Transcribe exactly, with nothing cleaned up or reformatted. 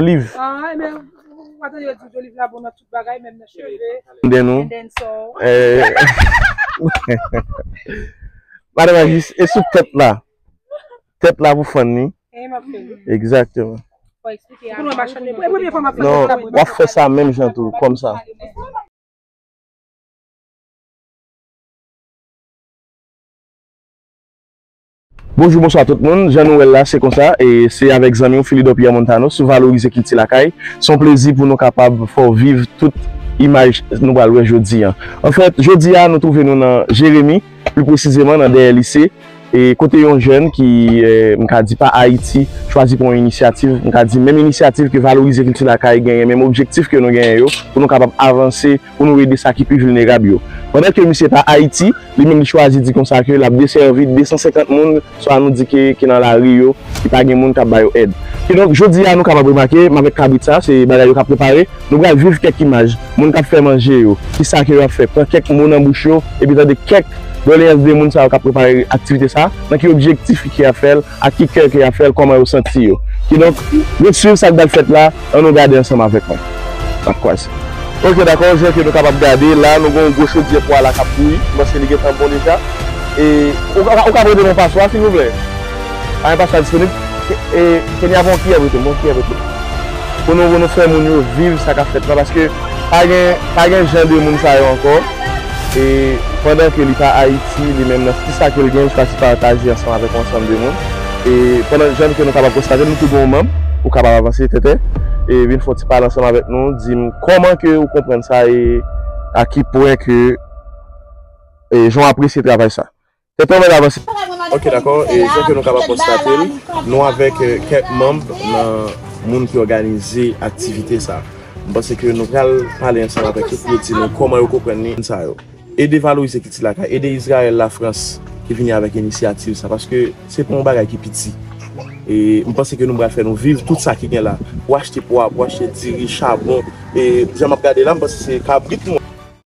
Oliv. Ah, men, ou pa tande yo di oliv la bon nan tout bagay, menm nan cheve. Den nou. And then so. Eh, Madan Majis, e sou tèt la. Tèt la pou fann li. E m ap fè li. Egzakteman. Fò eksplike. Pou nou machann de premye fwa m ap fè. Non, w ap fè sa menm jan tou, kòm sa. Bonjou, bonswa tout moun. Jan nou wè l la, se konsa. E se avèk zanmi w, Philidor Pierre Montano, sou Valorize Kilti Lakay. Se yon plezi pou nou kapab fè w viv tout imaj nou pral wè jodi a. Anfèt, jodi a, nou twouve nou nan Jeremi, pli presizeman nan dèyè lise. E kote yon jèn ki, eh, m ka di pa Ayiti, chwazi pran yon inisyativ, m ka di menm inisyativ ke Valorize Kilti Lakay genyen, menm objektif ke nou genyen yo, pou nou kapab avanse, pou nou ede sa ki pi vilnerab yo. Pandan ke misye pa Ayiti, li menm li chwazi di konsa ke l ap desèvi de san senkant moun, swa nou di ke, ki nan lari yo, ki pa gen moun k ap ba yo èd. Kidonk, jodi a, nou kapab remake, m avèk kabrit sa, se bagay yo k ap prepare, nou pral viv kèk imaj, moun k ap fè manje yo, ki sa ke yo ap fè, pran kèk mo nan bouch yo, epi tande kèk dòleyans de moun sa yo k ap prepare aktivite sa, nan ki objektif ke y ap fè l, ak ki kè ke y ap fè l, kòman yo santi yo. Kidonk, ret swiv sa k pral fèt la, ann nou gade ansanm avèk mwen. N ap kwaze. Ok, dakò, jan ke nou kapab gade, la, nou gen yon gwo chodyè pwa la k ap bouyi, m panse li gentan bon deja. E, ou ka, ou ka prete m yon paswa, silvouplè? A, yon paswa disponib. E, Kenya, pran yon kiyè prete m, pran yon kiyè prete m. Pou nou, pou nou fè moun yo viv sa k ap fèt la, paske pa gen, pa gen jan de moun sa yo ankò. E pandan ke li pa Ayiti, li menm nan ti sa ke l gen, li chwazi pataje ansanm avèk yon ansanm de moun. E pandan jan ke nou kapab konstate, nou tou gen yon manm, ou kapab avanse, Tenten, e vin fè yon ti pale ansanm avèk nou, di m kòman ke ou konprann sa e a ki pwen ke, e, jan w apresye travay sa. Tenten, ou mèt avanse. Ok, dakò. E jan ke nou kapab konstate l, nou avèk, eh, kèk manm nan moun ki òganize aktivite sa. M panse ke nou pral pale ansanm avèk yo pou yo di nou kòman yo konprann li sa yo. Ede Valorize Kilti Lakay, ede Israël Lafrans ki vini avèk inisyativ sa, paske se pa yon bagay ki piti. E m panse ke nou pral fè nou viv tout sa ki gen la. Pou achte pwa, pou achte diri, chabon. E jan m ap gade la, m panse se kabrit nou